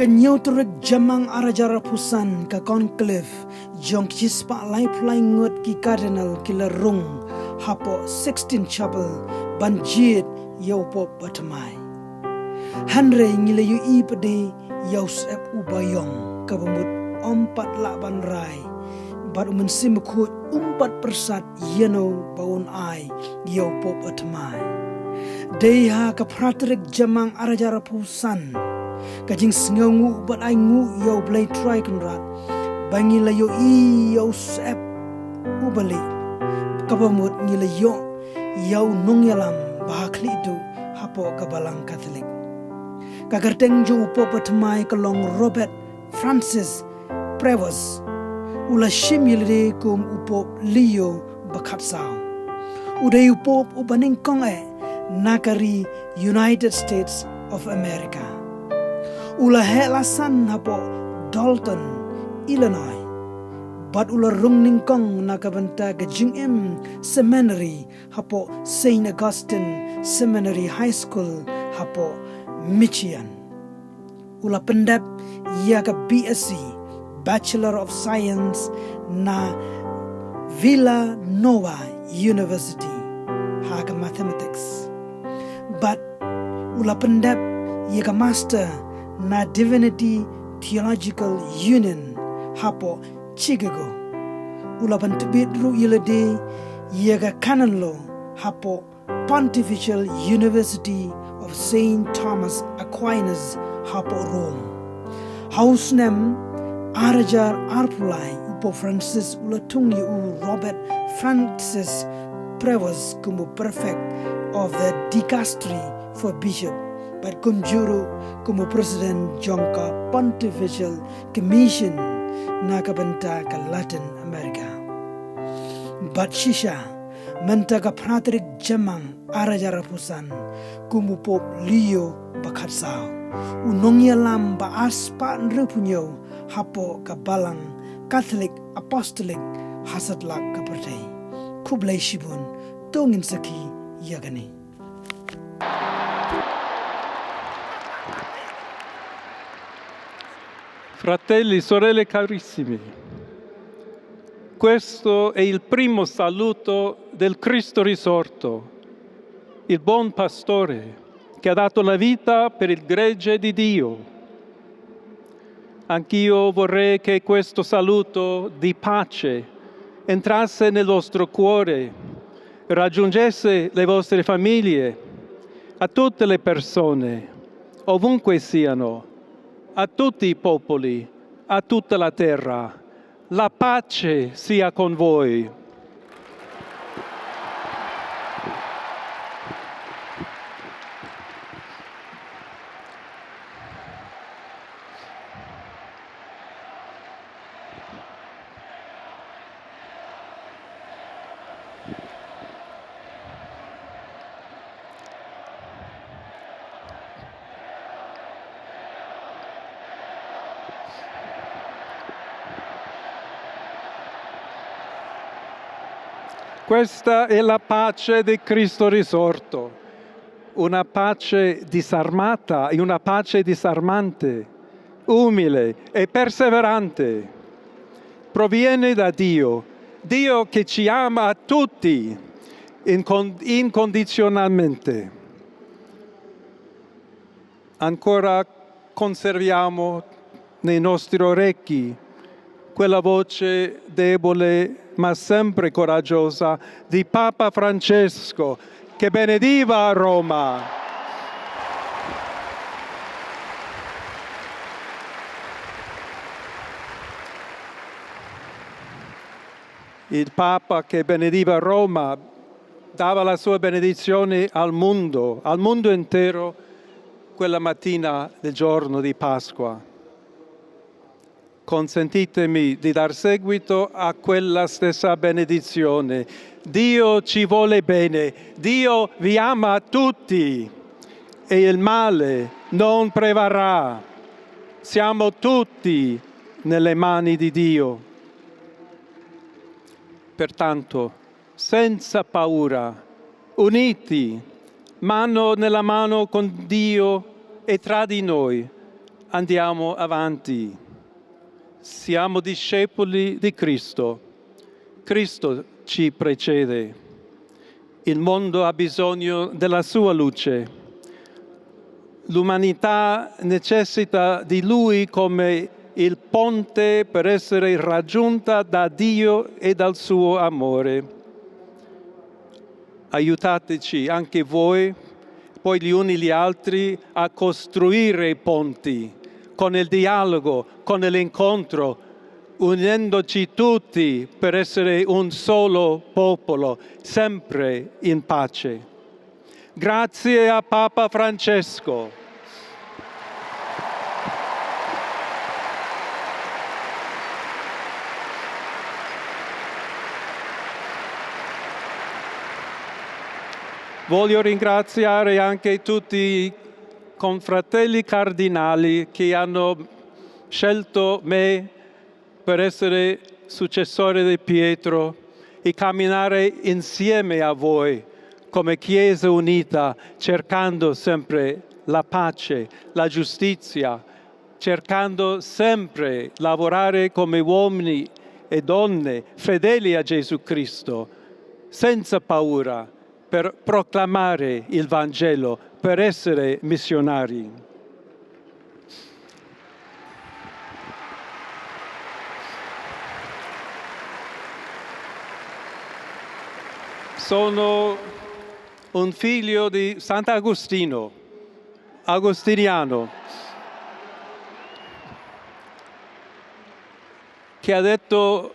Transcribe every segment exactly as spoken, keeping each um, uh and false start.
Ka hynñiew tarik Jymmang ar hajar arphew san, ka conclave jong ki shispah laiphew lai ngut ki cardinal ki la rung hapoh Sistine Chapel ban jied ïa u Pope ba thymmai. Hynrei ngi la ïohi pat de ïa u Syep uba ïong, kaba mut ym pat lah ban rai, bad u Mynsiem Bakhuid um pat pyrsad ïano ba un ai ïa u Pope ba thymmai. Dei ha ka phra tarik Jymmang ar hajar arphew san, ka jingsngewnguh bad ainguh ïa U Blei Trai Kynrad, ba ngi la ïohi ïa u Syep uba lieh, kaba mut ngi la ïoh ïa u nongïalam ba ha khlieh duh hapoh ka Balang Katholik. Ka kyrteng jong u Pope ba thymmai ka long Robert Francis Prevost. U la shim ïa lade kum u Pope Leo ba khatsaw. U dei u Pope uba nyngkong eh na ka ri United States of America. U la heh la san hapoh Dalton, Illinois, bad u la rung nyngkong na ka bynta ka jingim seminary hapoh Saint Augustine Seminary High School hapoh Michigan. U la pyndep ïa ka B S c, Bachelor of Science, na Villanova University ha ka Mathematics. Bad u la pyndep ïa ka Master na Divinity Theological Union hapoh Chicago. U la pyntbit ruh ïa lade ïa ka Canon Law hapoh Pontifical University of Saint Thomas Aquinas hapoh Rome. Ha u snem ar hajar arphew lai, u Pope Francis u la thung ïa u Robert Francis Prevost kum u Prefect of the Dicastery for Bishop, bad kumjuh ruh kum u President jong ka Pontifical Commission na ka bynta ka Latin America. Bad shisha, mynta ka phra tarik Jymmang ar hajar arphew san, kum u Pope Leo ba khatsaw, u nongïalam ba ar spah hynriewphew hynñiew hapoh ka Balang Katholik Apostolik ha satlak ka pyrthei. Khublei shibun, to ngin sakhi ïa kane. Fratelli, sorelle carissimi, questo è il primo saluto del Cristo risorto, il buon pastore che ha dato la vita per il gregge di Dio. Anch'io vorrei che questo saluto di pace entrasse nel vostro cuore, raggiungesse le vostre famiglie, a tutte le persone, ovunque siano, a tutti i popoli, a tutta la terra. La pace sia con voi. Questa è la pace di Cristo risorto, una pace disarmata e una pace disarmante, umile e perseverante. Proviene da Dio, Dio che ci ama a tutti incon-, incondizionalmente. Ancora conserviamo nei nostri orecchi quella voce debole ma sempre coraggiosa di Papa Francesco che benediva Roma. Il Papa che benediva Roma dava la sua benedizione al mondo, al mondo intero, quella mattina del giorno di Pasqua. Consentitemi di dar seguito a quella stessa benedizione. Dio ci vuole bene, Dio vi ama a tutti e il male non prevarrà. Siamo tutti nelle mani di Dio. Pertanto, senza paura, uniti, mano nella mano con Dio e tra di noi, Andiamo avanti. Siamo discepoli di Cristo. Cristo ci precede. Il mondo ha bisogno della sua luce. L'umanità necessita di lui come il ponte per essere raggiunta da Dio e dal suo amore. Aiutateci anche voi, poi gli uni gli altri, a costruire i ponti, con il dialogo, con l'incontro, unendoci tutti per essere un solo popolo, sempre in pace. Grazie a Papa Francesco. Voglio ringraziare anche tutti i confratelli cardinali che hanno scelto me per essere successore di Pietro e camminare insieme a voi come Chiesa unita, cercando sempre la pace, la giustizia, cercando sempre lavorare come uomini e donne fedeli a Gesù Cristo, senza paura, per proclamare il Vangelo, per essere missionari. Sono un figlio di Sant'Agostino, agostiniano, che ha detto: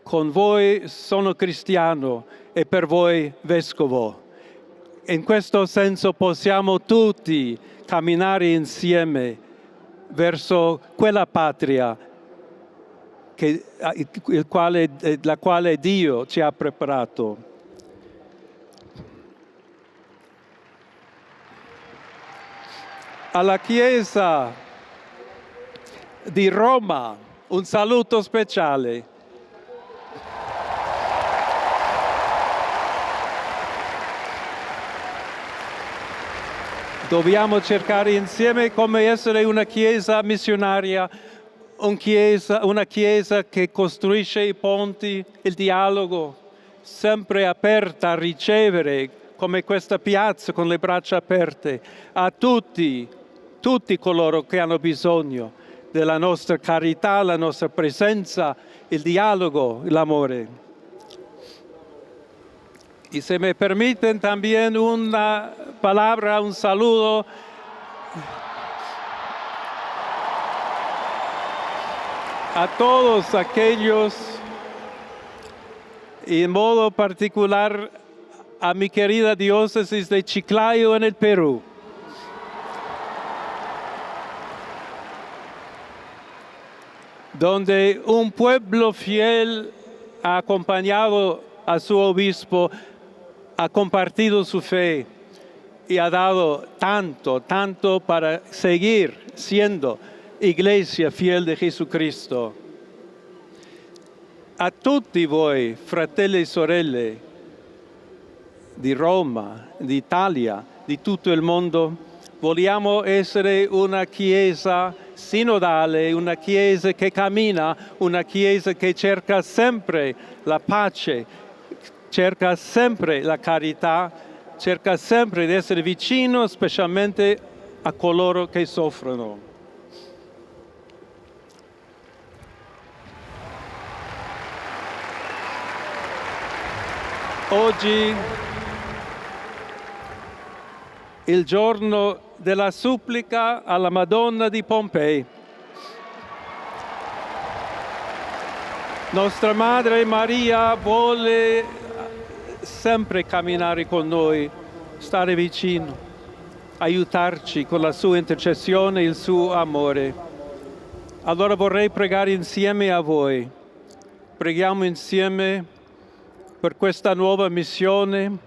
"Con voi sono cristiano e per voi vescovo." In questo senso possiamo tutti camminare insieme verso quella patria che, il quale, la quale Dio ci ha preparato. Alla Chiesa di Roma un saluto speciale. Dobbiamo cercare insieme come essere una chiesa missionaria, un chiesa, una chiesa che costruisce i ponti, il dialogo, sempre aperta a ricevere, come questa piazza con le braccia aperte, a tutti, tutti coloro che hanno bisogno della nostra carità, la nostra presenza, il dialogo, l'amore. Y si me permiten también una palabra, un saludo a todos aquellos, y en modo particular a mi querida diócesis de Chiclayo en el Perú, donde un pueblo fiel ha acompañado a su obispo, ha compartido su fe y ha dado tanto, tanto para seguir siendo iglesia fiel de Jesucristo. A tutti voi, fratelli e sorelle di Roma, d'Italia, di tutto il mondo, vogliamo essere una chiesa sinodale, una chiesa che cammina, una chiesa che cerca sempre la pace, cerca sempre la carità, cerca sempre di essere vicino specialmente a coloro che soffrono. Oggi il giorno della supplica alla Madonna di Pompei. Nostra Madre Maria vuole sempre camminare con noi, stare vicino, aiutarci con la sua intercessione e il suo amore. Allora vorrei pregare insieme a voi. Preghiamo insieme per questa nuova missione,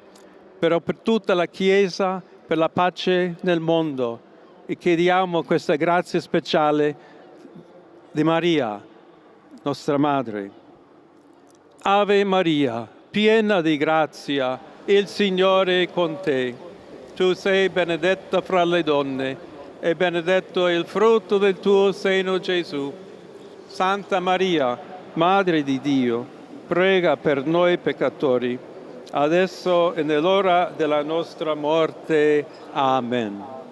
però per tutta la Chiesa, per la pace nel mondo, e chiediamo questa grazia speciale di Maria, nostra Madre. Ave Maria, piena di grazia, il Signore è con te. Tu sei benedetta fra le donne, e benedetto il frutto del tuo seno, Gesù. Santa Maria, Madre di Dio, prega per noi peccatori, adesso e nell'ora della nostra morte. Amen.